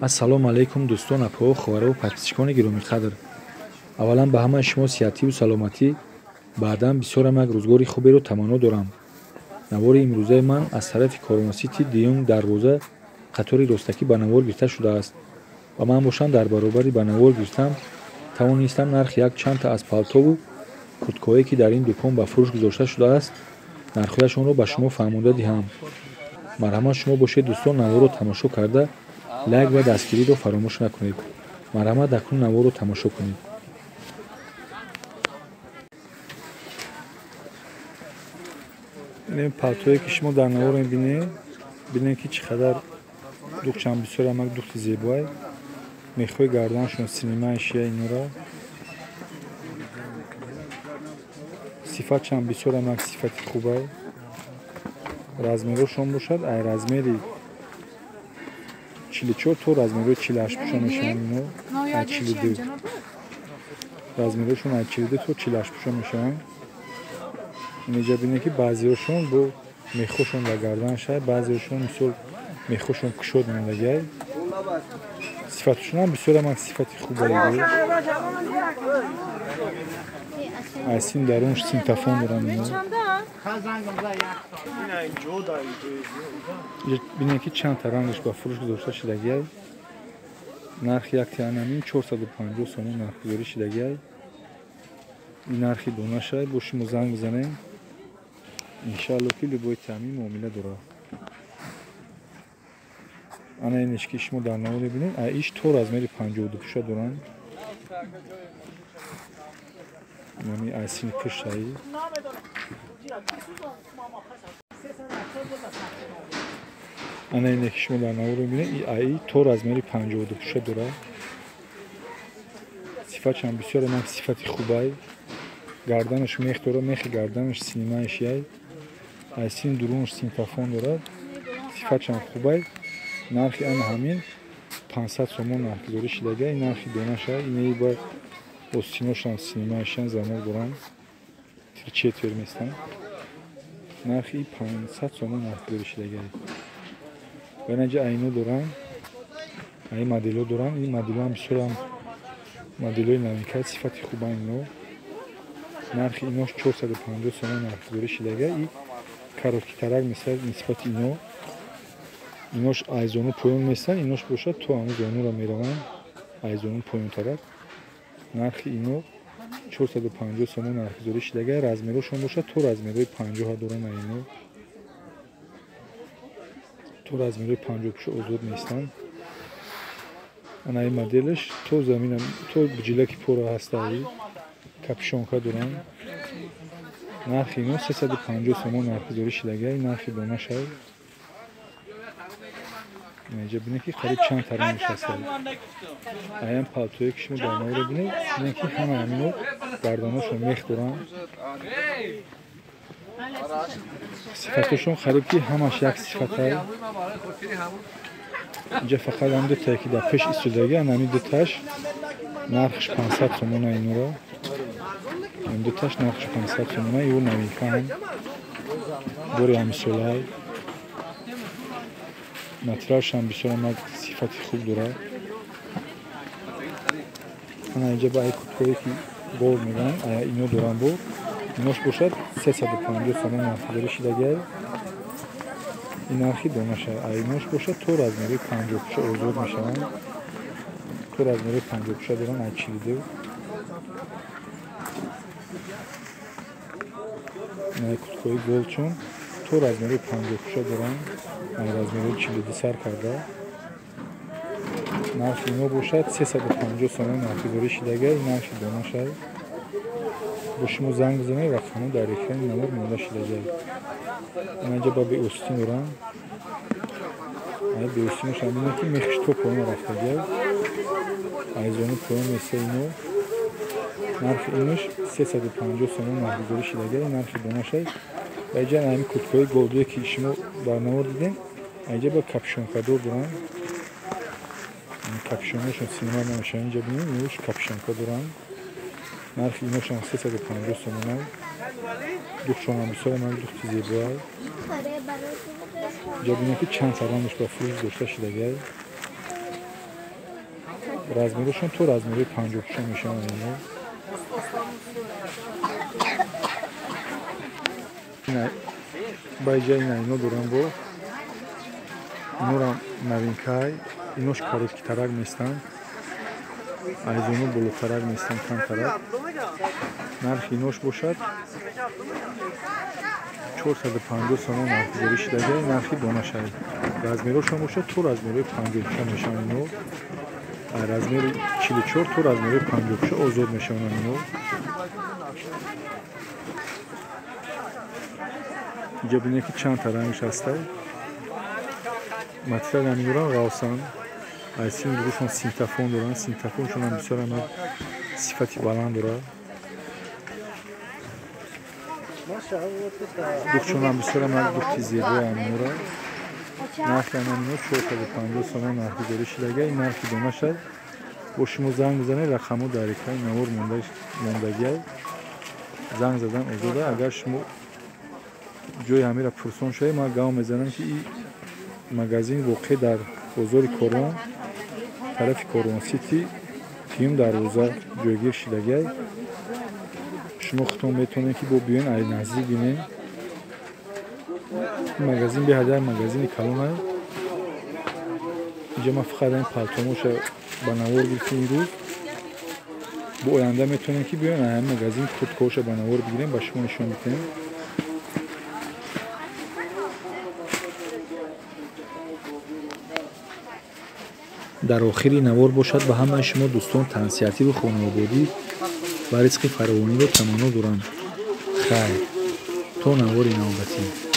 Ассалому алайкум дӯстон, апоҳо, хоҳарову подписчикони гиромиқадр. Аввалан ба ҳамаи шумо сиҳативу саломатӣ, баъдан бисёрам як рӯзгори хуберо таманно дорам. Навори имрӯзаи ман аз тарафи Корвонсити дуюм дарвоза қатори ростакӣ ба навор гирифта шудааст ва ман бошам дар баробари ба навор гирифтам тавонистам нархи як чандта аз палтову курткаҳое ки дар ин дукон ба фурӯш гузошта шудааст нархҳояшонро ба шумо фаҳмонда диҳам. Марҳамат шумо бошед дӯстон, наворро тамошо карда лайк ва дастгириро фаромӯш накунед. Марҳамат акнун наворро тамошо кунед. Ин палтое ки шумо дар навор мебинед, бинед ки чӣ қадар духчам бисёр амак духти зебоай. Мехоҳи гарданшон синимаи шия инора. Сифатшам бисёр амак сифати хубай. Размерошон бошад ай размери 44 то размерои 48 пӯша мешаванд ино, ай 42. Размерошон ай 42 то 48 пӯша мешаванд. Инҷа бинед ки баъзеҳошон бо мехошон дар гардан шай, баъзеҳошон мисол мехошон кушод мондагиай. Сифатшонам бисёр амак сифати хубай. Ай сим дарунш симтафон доранд ино. Бинед ки чанд та рангаш ба фурӯш гузошта шудагиай. Нархи як тианамин 450 сомон нархгузорӣ шудагиай. Ин нархи донашай, бо шумо занг бизанем. Иншаалло ки любой таъмин муомила дорад. Ана инеш ки шумо дар навор мебинед, ай иш то размери 52 пӯша доранд. Инами ай сини пуштаи. Ана ине ки шумо дар навор мебинед, и ай то размери 52 пӯша дорад. Сифатшам бисёр амак сифати хубай. Гарданаш мех дорад, мехи гарданаш синимаиш яй. Ай син дурунаш симтафон дорад. Сифатшам хубай. Нархи ана ҳамин 500 сомон нархгузорӣ шудагиай. Нархи донаша инаи ба остиношам синимаишан замок доранд. Три-четвер местанд. Нархи 500 сомон нархгузорӣ шудагиай. Ва инаҷа айно доранд. Ай моделҳо доранд. Ин моделҳоам бисёрам моделҳои навинкай, сифати хубанд ино. Нархи инош 450 сомон нархгузорӣ шудагиай. И короткитарак месад нисбати ино. Инош ай зону поён местанд, инош бошад то ҳамун зонуро мераванд, ай зону поёнтарак. Нархи ино 450 сомон нархгузорӣ шудагиай. Размерошон бошад то размерои 50 доранд ай ино. То размерои 50 пӯша озод местанд. Ана ин моделаш то замина, то ҷилаки пора ҳастаи, капюшонка доранд. Нархи ино 350 сомон нархгузорӣ шудагиай. Нархи донашай. Инҷа бинед ки қариб чанд та рангаш ҳастад. Аям палтое ки шумо дар навор бинед, бинед ки ҳама ҳамино гарданошон мех доранд. Сифатошон қариб ки ҳамаш як сифатай. Инҷа фақат ҳам дутае ки дар пеш истодаги, ан ҳамин дуташ нархш 500 сомона инора. Ин дуташ нархш 500 сомона, ё навинкаам. Бори ҳамисолай. Материалшам бисёр амак сифати хуб дорад. Ана инҷа ба ай курткое ки гол мегӯянд, ая ино доранд бо. Инош бошад 350 сомон нархгузорӣ шудагиай. Ин нархи донаша. Ай инош бошад то размери 50 пӯша озод мешаванд. То размери 50 пӯша доранд ай 42. Ай курткои голчон то размери 50 пӯша доранд. Ай размери 42 сар карда. Нархи ино бошад 350 сомон нархгузорӣ шудагиай. Нархи донашай. Бо шумо занг бизанед, рақамҳо дар экрани навор монда шудагиай. Инҷа ба беостин доранд. Ай беостиношам бинед ки мехиш то поён рафтагиай. Ай зону поён меса ино. Нархи инош 350 сомон нархгузорӣ шудагиай. Нархи донашай. Ва инҷа ҳамин курткаҳои голдуе ки шумо дар навор дидем, инҷа ба капюшонкадор доранд. Капюшонҳошон синима намешаванд. Инҷа бинед, инош капюшонка доранд. Нархи иношам 350 сомона. Духтшонам бисёр амак духти зебоай. Инҷа бинед ки чанд та рангаш ба фурӯш гузошта шудагиай. Размерашон то размери 56 мешаванд ино. Ба иҷа ина ино дорам бо. Инорам новинкай. Инош короткитарак местанд. Айзоно болотарак местанд камтарак. Нархи инош бошад 450 сомон нархгузорӣ шудагиай, нархи донашай. Размерошон бошад то размерои 56 мешаванд ино. Размери 44 то размерои 56 озод мешаванд ино. Инҷа бинед ки чанд та рангш ҳастай. Материали ҳаминорам ғавсан. Аз сини дурушон синтафон доранд. Синтафоншон ҳам бисёр ҳам сифати баланд дорад. Духчон ҳам бисёр ҳам духти зебои ҳаминора. Нархи ҳамино 450 сомон нархгузорӣ шудагиай, нархи донашай. Бо шумо занг бизанед, рақамҳо дар экрани навор мондагиай. Занг задан озода. Агар шумо ҷои ҳамира пурсон шавед, ман гав мезанам ки ин магазин воқеъ дар бозори Корвон, тарафи Корвон Сити, тиюм дарвоза ҷойгир шудагиай. Шумо худтон метавонед ки бо биёен ай наздик бинед. Ин магазин беҳад як магазини калонай. Инҷа ман фақат ин палтомоша ба навор гирифтем имрӯз. Бо оянда метавонем ки биёен ай ҳамин магазин курткаоша ба навор бигирем, ба шумо нишон бидиҳем. Дар охири навор бошад ба ҳамаи шумо дӯстон тансиҳативу хонавододӣ ва ризқи фаровониро таманно дорам. Хайр, то навори навбатӣ.